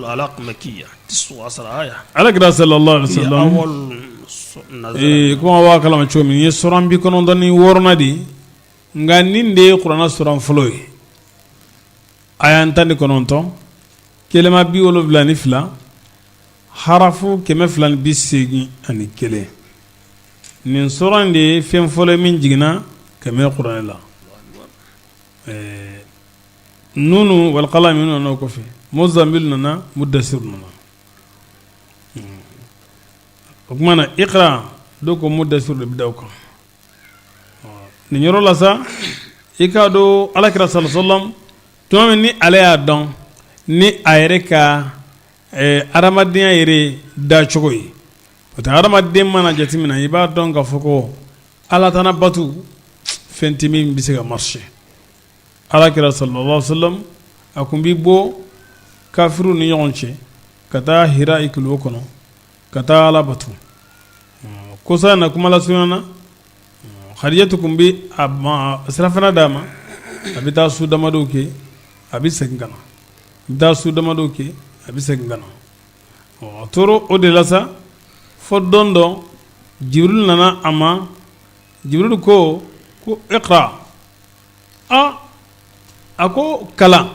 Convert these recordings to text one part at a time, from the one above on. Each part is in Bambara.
Alaq makkiya 19 aya. Ala kira sallallahu alaihi wasallam ee kuma b'a kalama cogo min ye suran 96 de ye, nka nin de ye kuranɛ suran fɔlɔ ye, aya 19, kelema 72, harafu 281. Nin suran de ye fɛn fɔlɔ min jiginna ka mɛn kuranɛ la. Nunu wal qalami nana o kɔfɛ, Muzamil nana, Mudasir nana. O tuma na Iqra dɔw ko Mudasir de bɛ da o kan. Nin yɔrɔ la sa, i k'a dɔn ala kira sallallahu alaihi wasallam tuma min ni ale y'a dɔn ni a yɛrɛ ka adamadenya yɛrɛ dacogo ye, o tɛ adamaden mana jateminɛ, i b'a dɔn k'a fɔ ko ala tana batu fɛn tɛ min bɛ se ka marcher. Ala kira sallallahu alaihi wasallam a tun bɛ bɔ kafiriw ni ɲɔgɔn cɛ ka taa Hira kulu kɔnɔ ka taa ala batu. Kosa na kuma lasurunya na, Khadijatu tun bɛ a sirafana d'a ma, a bɛ taa su damadɔw kɛ, a bɛ segin ka na, a bɛ taa su damadɔw kɛ, a bɛ segin ka na. A tora o de la sa fo don dɔ Jibril nana a ma. Jibril ko ko iqra. Aa, a ko kalan.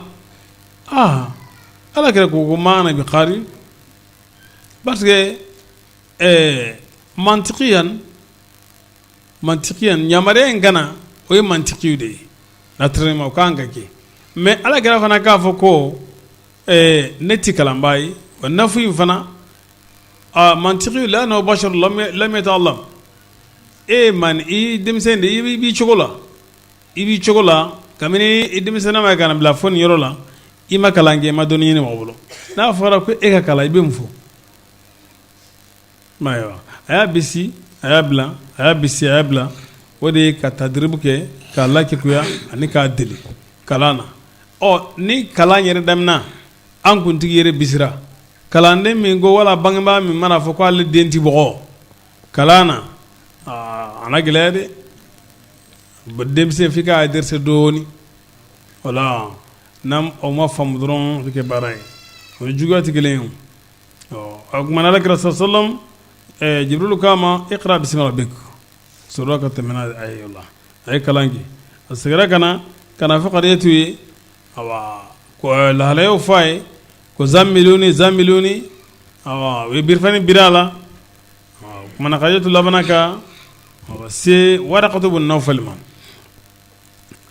Aa, ala kira ko ko ma ana bi qari, parce que mantiqiyan mantiqiyan yamaruya in ka na, o ye mantiqiw de ye, naturellement o kan ka kɛ. Mais ala kira fana k'a fɔ ko ne tɛ kalanbaa ye, wa nafu in fana mantiqi la annahu bashar lam yata'allam. E man i denmisɛn de i b'i cogo la, i b'i cogo la kabini i denmisɛnnin ma ka na bila fo nin yɔrɔ la, i ma kalan kɛ, i ma dɔnni ɲini mɔgɔ bolo. N'a fɔra ko e ka kalan, i bɛ mun fɔ? Ayiwa, a y'a bisi, a y'a bila, a y'a bisi, a y'a bila. O de ye ka tadiribu kɛ k'a lakekuya ani k'a deli kalan na. Ɔ, ni kalan yɛrɛ daminɛ, an kuntigi yɛrɛ bisira kalanden min ko wala bangebaa min mana fɔ ko ale den tɛ bɔgɔ kalan na, a na gɛlɛya dɛ. Denmisɛn f'i k'a dɛsɛ dɔɔnin, wala n'a o ma faamu dɔrɔn, o bɛ kɛ baara ye, o ni juguya tɛ kelen ye. Ɔ, o tuma na ala kira sallam, Jibril k'a ma iqra bismi rabbik, sɔrɔ ka tɛmɛ n'a ye. O la a ye kalan kɛ, a seginna ka na ka na fɔ Khadijatu ye, awa ko lahalayaw fɔ a ye ko zammiluni zammiluni. Awa, u ye birifani biri a la. O tuma na Khadijatu labanna ka se Warakatu bun Nawfal ma,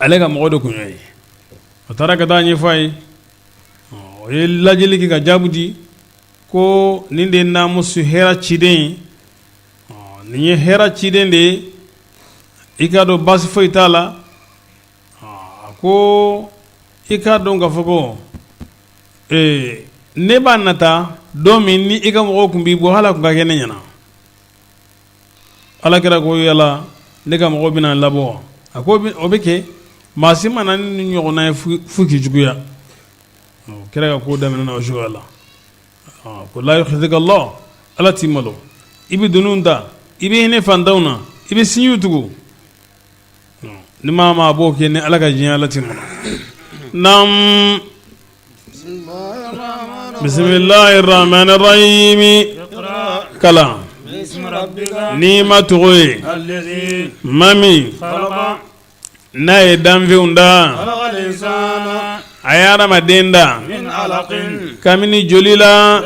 ale ka mɔgɔ de tun y'o ye. A taara ka taa ɲɛfɔ a ye, o ye lajɛli kɛ ka jaabi di ko nin de ye namusu hɛrɛ ciden ye, nin ye hɛrɛ ciden de ye, i k'a dɔn baasi foyi t'a la. A ko i k'a dɔn k'a fɔ ko ne b'a nata don min ni i ka mɔgɔw tun b'i bɔ, hali tun ka kɛ ne ɲɛna. Ala kira ko yala ne ka mɔgɔw bɛna labɔ? A ko o bɛ kɛ, maa si ma na ni ɲɔgɔnna ye fo k'i juguya. Kira ka ko daminɛna o cogoya la ko la yukhzika Allah, ala t'i malo, i bɛ dunun ta, i bɛ hinɛ fantanw na, i bɛ sinjiw tugu. Ni maa maa b'o kɛ ni ala ka diɲɛ, ala t'i malo. Naam, bismillahir rahmanir rahim. Kalan n'i ma tɔgɔ ye ma min n'a ye danfɛnw da, a ye adamaden da kabini joli la.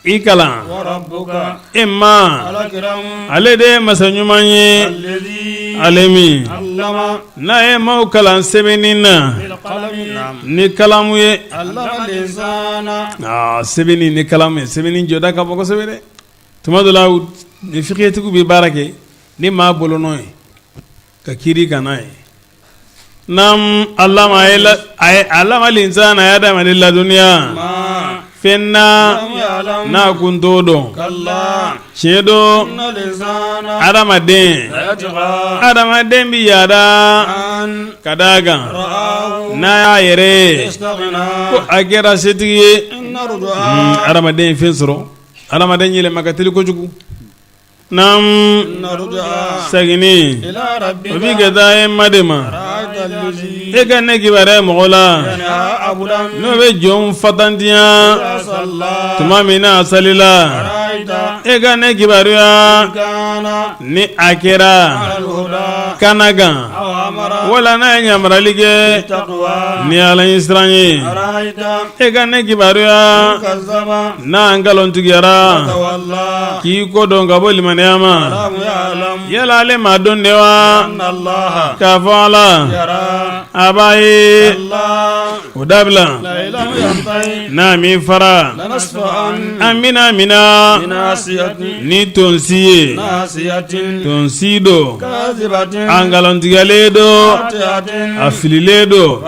I kalan, e ma ale de ye masa ɲuman ye, ale min n'a ye maaw kalan sɛbɛnni na ni kalamu ye. Sɛbɛnni ni kalamu ye, sɛbɛnni jɔda ka bon kosɛbɛ dɛ. Tuma dɔ la ni fikiyatigiw bɛ baara kɛ ni maa bolonɔ ye ka kiiri ka n'a ye. Naam, allama allama linsana, a ye adamaden ladɔnniya fɛn na n'a kun t'o dɔn. Tiɲɛ don, adamaden adamaden bɛ yaada ka d'a kan n'a y'a yɛrɛ ye ko a kɛra setigi ye. Adamaden ye fɛn sɔrɔ, adamaden yɛlɛma ka teli kojugu. Naam, seginni o bɛ ka taa e ma de ma. E ka ne kibaruya mɔgɔ la n'o bɛ jɔn fatantiya tuma min na a salila. E ka ne kibaruya ni a kɛra kana kan wala n'a ye yamaruyali kɛ ni Ala ɲɛsiran ye. E ka ne kibaruya n'a nkalontigiyara k'i kɔ don ka bɔ limaniya ma, yala ale m'a dɔn de wa k'a fɔ Ala a b'a ye o dabila n'a m'i fara an bɛn'a minɛ ni tonsi ye tonsi don a nkalontigɛlen don a fililen don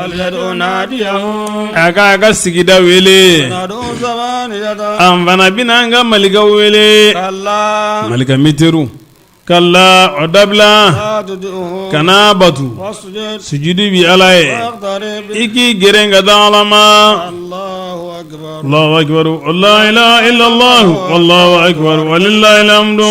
a ka a ka sigida wele an fana bɛna an ka malikaw wele malika miteriw kala o dabila kan'a batu sujudi bi ala ye i k'i gɛrɛ ka da ala ma. Allahu akbar la ilaha illallah wallahu akbar walillahil hamdu.